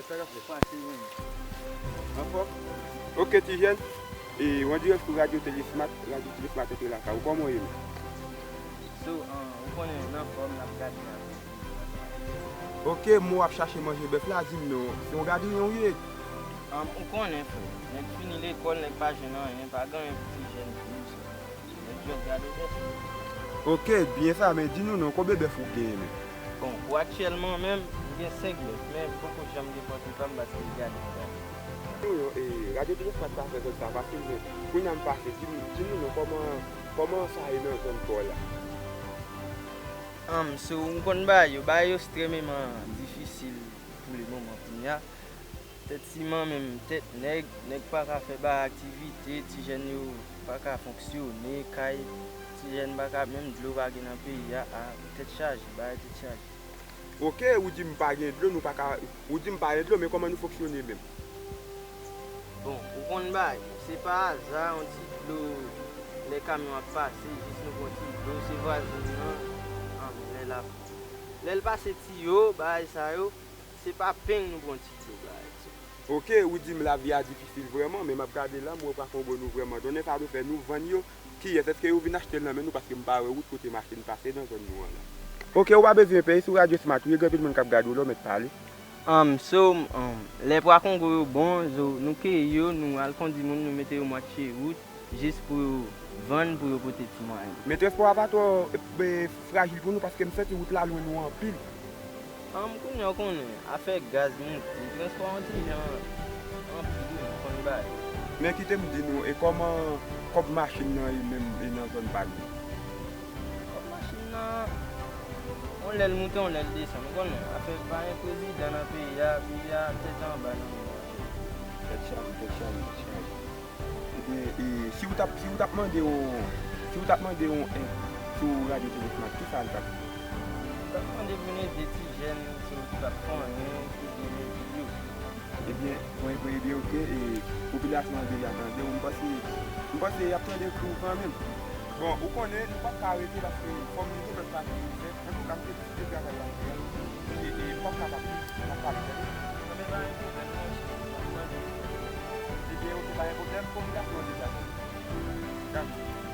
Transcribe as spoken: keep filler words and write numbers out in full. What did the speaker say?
Sa k ap fèt? Anfòm? Ok, ti jèn. E, on dirèk sou Radyo Telesmart, Radyo Telesmart entelasay ou. Kòman w ye menm? So, ah, ou konnen, n anfòm, n ap gade la. Ok, men w ap chache manje bèf la, di m non, se yon gadriyen w ye? Ah, ou konnen, frè. Nèg fini lekòl, nèg pa jwenn anyen, pa gen anyen pou ti jèn viv, so. Nèg jwèt gade bèf. Ok, byen sa, men di nou non, konbyen bèf ou genyen menm? Bon, pou aktyèlman menm, m gen senk bèf, men m poko janm gen pòtre pa m paske m gade m gade. Nou non, e, Radyo Telesmart pa fè zòn sa fasil, men kounye a m pase, di m, di nou non, kòman, kòman sa ye nan zòn pa w la? Anm, so, m konn bagay yo, bagay yo ekstrèmeman difisil pou le moman kounye a. Tèt siman menm, tèt nèg, nèg pa ka fè bay aktivite, ti jèn yo pa ka fonksyone, kay, ti jèn pa ka, menm dlo pa gen nan peyi a, a, tèt chaje, bagay tèt chaje. Ok, ou di m pa gen dlo, nou pa ka, ou di m pa gen dlo, men kòman nou fonksyone menm? Bon, ou konn bagay, se pa aza, yon ti dlo, lè kamyon ap pase, jis nou pran ti dlo, se vwazen nan, anm, lè l ap, lè l pase tiyo, bagay sa yo, se pa peng nou pran ti dlo, bagay sa. Ok, ou di m lavi a difisil vrèman, men m ap gade la, m wè Pwa Kongo nou vrèman donnen, sa vle fè nou vann yo. Kiyès? Èske yo vin achte l nan men nou? Paske m pa wè wout kote machin pase nan zòn nou an la. Ok, ou pa bezwen pè, e sou Radyo Smart ou ye, gen anpil moun k ap gade w la, w mèt pale. Anm, so, anm, lè Pwa Kongo yo bon, zo, nou keyi yo, nou al kondi moun, nou mete yo mwatye wout, jis pou yo vann, pou yo pote ti mwayen. Men transpò a pa twò, e, frajil pou nou, paske m santi wout la lwen nou anpil. Anm, kounye a w konnen, afè gaz moute, transpò a yon ti jan anpil, wi, m konn bay. Men kite m di nou, e kòman kòb machin nan ye menm, e nan zòn pa nou? Kòb machin nan, yon lè l moute, yon lè l desann, ou konnen, afè pa gen prezidan nan peyi a, peyi a tèt anba nan men machin. Tèt chaje, tèt chaje, tèt chaje. Ebyen, e, si w t ap, si w t ap mande yon, si w t ap mande yon èd sou Radyo Telesmart, kisa l t ap? M t ap mande pou n ede ti jèn, si w t ap konnen, ki gen etid yo. Ebyen, mwen, mwen, ebyen, ok, e, popilasyon an deja tande w, m panse, m panse y ap tande tou kanmenm. Bon, ou konnen, nou p ap ka rete paske fò m gen lòt travay pou m fè. Antouka, m te deside travay la fè a. E, e, m p ap kapab, m ap pale, tande? Ebyen, ok, pa gen pwoblèm, popilasyon an deja tande. Dakò.